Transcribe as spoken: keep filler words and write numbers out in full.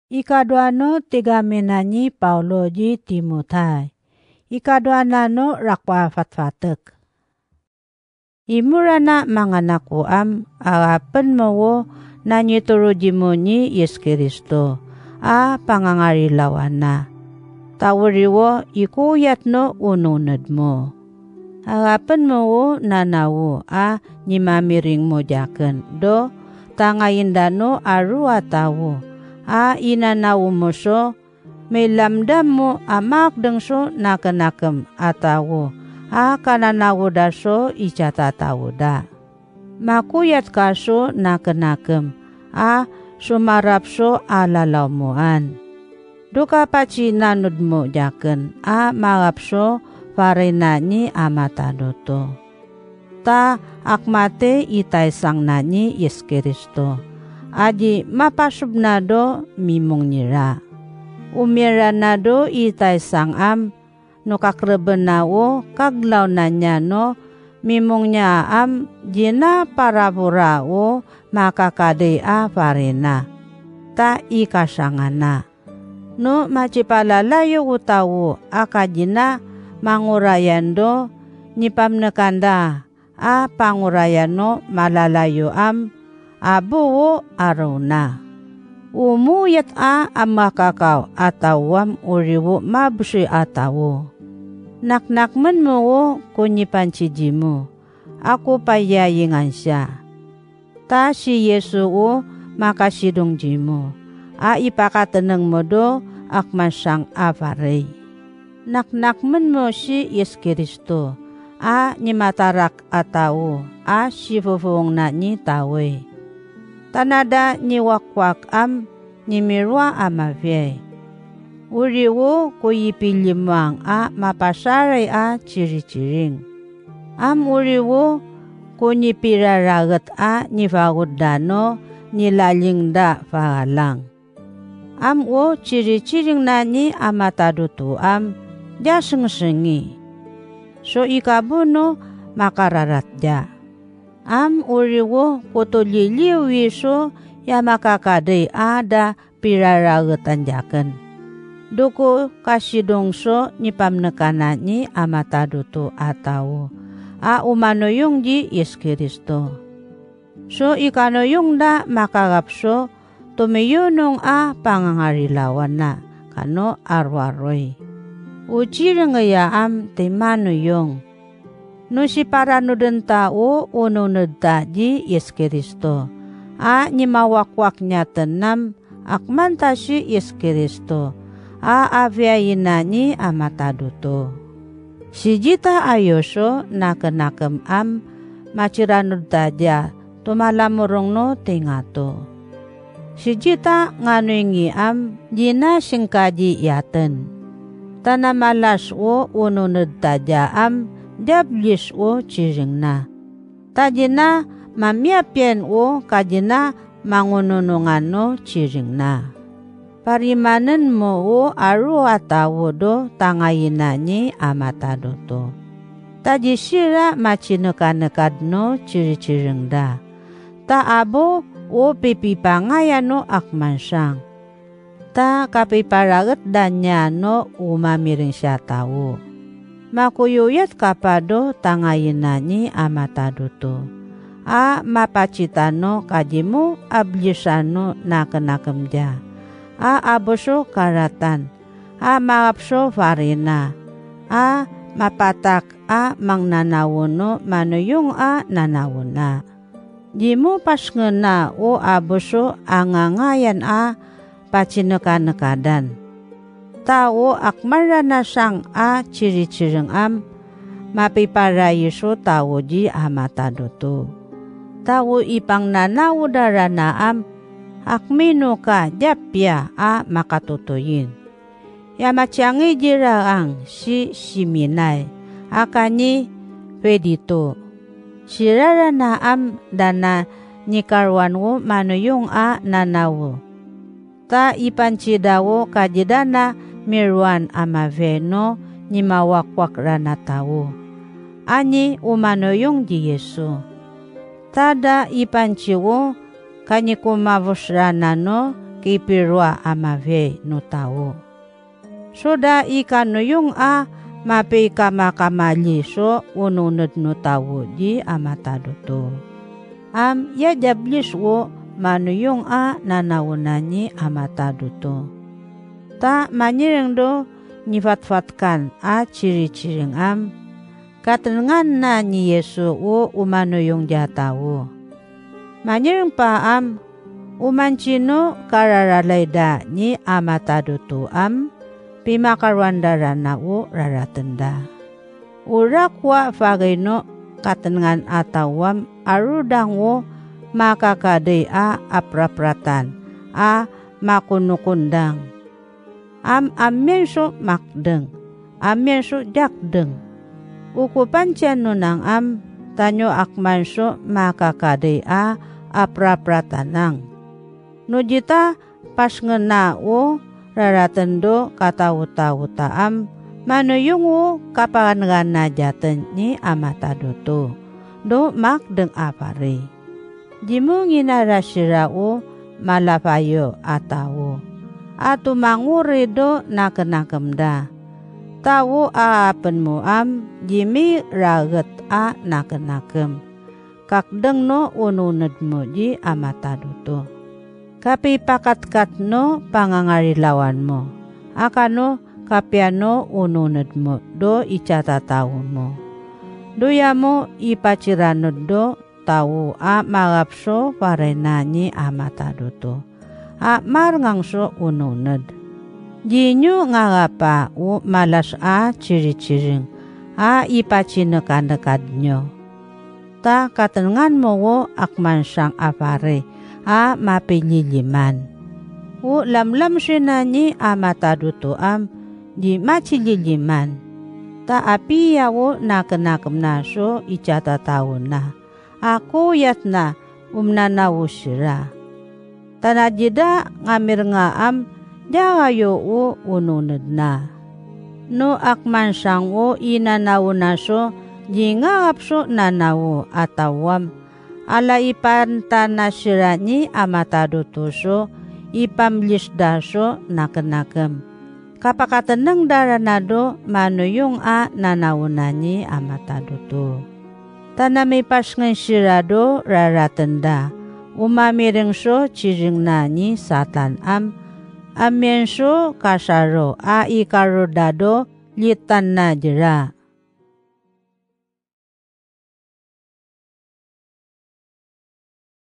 Ikaduano ti gamina ni Pablo di Timotay. Ikaduanano raku a fatfatek. Immurana manganakoam a apenmo nangiturodimo ni Jesu-Cristo a pangangarilawanna. Ta uriwo ikuyatno ununedmo. Arapenmo nanawo a nimamiringmo diaken do, ta ngayendano a rua tawo a inanawomoso, mailamdammo a makdengso nakenakem a tawo a kananawodaso iti a tatawoda. Makuyatkaso nakenakem a sumarapso a lalawmoan. Duka pay ti nanudmo diaken a marapso parina ni a matadoto. Ta akmate itay sangna ni Jesu-Cristo, a di mapasobnado mimong nira. Umiranado itay sangam no kakrebenna o kaglawna nia no mimong niaam dina parabura o makakadi a parina, ta ikasangana. No makipalalayo o tawo a kadina mangurayan do, nipamnekanda a pangurayan no malalayoam a buo a runa. Umuyat a makakaw a tawoam uriwo mabsy a tawo. Naknakmenmo o kunipansidimo a kupayayingansia. Ta si Jesu o makasidongdimo a ipakatenengmo do akmansang a pari. Naknakmenmo si Jesu-Cristo a nimatarak a tao a sipupuongna ni tawe. Ta nada niwakwak-am ni mirua a mabiay. Uriwo ko yipilimang a mapasaray a chirichiring. Am uriwo ko nipiraraget a nibagodda no nilalingda paralang. Am o chirichiringna ni a matadotoam, dia sengsengi. So ikabu no makararatdia. Am uriwo ko tuliliwiso ya makakadi a da piraragetan diaken. Duko kasidongso ni pamnekana ni a matadoto a tao a umanuyong di Jesu-Cristo. So ikanuyongda makarapso tumiyunong a pangangarilawanna kano arwaroy. Uchirengeyaam ti manuyong. No siparanudenta o ununedta di Jesu-Cristo a nimawakwak niatennam, akmanta si Jesu-Cristo a abiayinna ni a matadoto. Sidita a yuso nakenakem-am machiranudta dia tumalamurongno ti ngato. Sidita nga no ingiam, dina singkadi yaten. Ta namalas o ununed ta diaam, diablis o chirengna. Ta dina mamiapien o kadina mangununongan no chirengna. Parimanenmo o aro a tao do tangayina ni a matadoto. Ta di sira machinekanekad no chirichirengda. Ta abo o pipipangaya no akmansang. Ta kapiparagetda nia no umamiring sia tao. Makuyuyat kapado tangayina ni a matadoto. A mapacita no kadimo ablisan no nakenakem dia. A abuso karatan. A maapso farina. A mapatak a mangnanawo no manuyong a nanawona. Dimo pasngena o abuso a ngangayan a pachinekanekadan. Ta o akmarranasang a chirichirengam, mapiparayiso tao di a matadoto. Ta o ipangnanawoda ranaam, akmino ka diapia a makatutuyin. Ya machiangi di raang si Siminay a kani Pedito. Siraranaam dana ni karuan o manuyong a nanawo. Ta ipansidawo kadidana miruan a mabiay no nimawakwak rana tao. Ani umanuyong di Yesu. Ta da ipansiwo kanikumabus rana no kipirua a mabiay no tao. Suda ikanuyong a mapikamakamaaliso ununed no tao di amatadoto. Am, ya diabliswo manuyong a nanawna ni amatadoto. Ta manirengdo nifatfatkan a chirichiringam, katennganna ni Yesu o umanuyong dia tao. Manireng pa am, umansino kararalayda ni amatadoto am, pimakaruanda rana o raratenda. Urak wa pagayno katenngan a taoam a rudang o makakadey a aprapratan a makunukundang. Am-ammienso makdeng, ammienso diak deng. Ukupan ti annonang am, tanio akmanso makakadey a aprapratanang. No dita, pasngenna o raratendo kataotaotaam, manuyong o kapanagana diaten ni amatadoto, do makdeng a pari. Dimo nginara sira o malapayo a tao, a tumangurido nakenakemda. Tao a apenmo am, dimi raget a nakenakem. Kakdengno ununedmo di amatadoto. Kapipakatkatno pangangarilawanmo. A kano kapiano ununedmo do iti a tataomo. Duyamo ipaciraneddo tao a marapso parayna ni amatadoto. A marngangso ununed. Dinyo ngarapa o malas a chirichiring a ipacinekanekadnyo. Ta katennganmo o akmansang a pari a mapililiman. O lamlamsina ni amatadoto am di macililiman. Ta apiya o nakenakemna so iti a tataona. A kuyatna, umnanawo sira. Ta nadida nga mirngaam, diarayo o ununedna. No akmansang o inanawona so, di ngarapso nanawo a taoam. Ala ipantana sira ni amatadoto so, ipamlisda so nakenakem. Kapakatennengda ranado manuyong a nanawona ni amatadoto. Ta namipasngen sirado raratenda, umamirengso chiringna ni Satan am, ammienso kasaro a ikarudado litanna dira.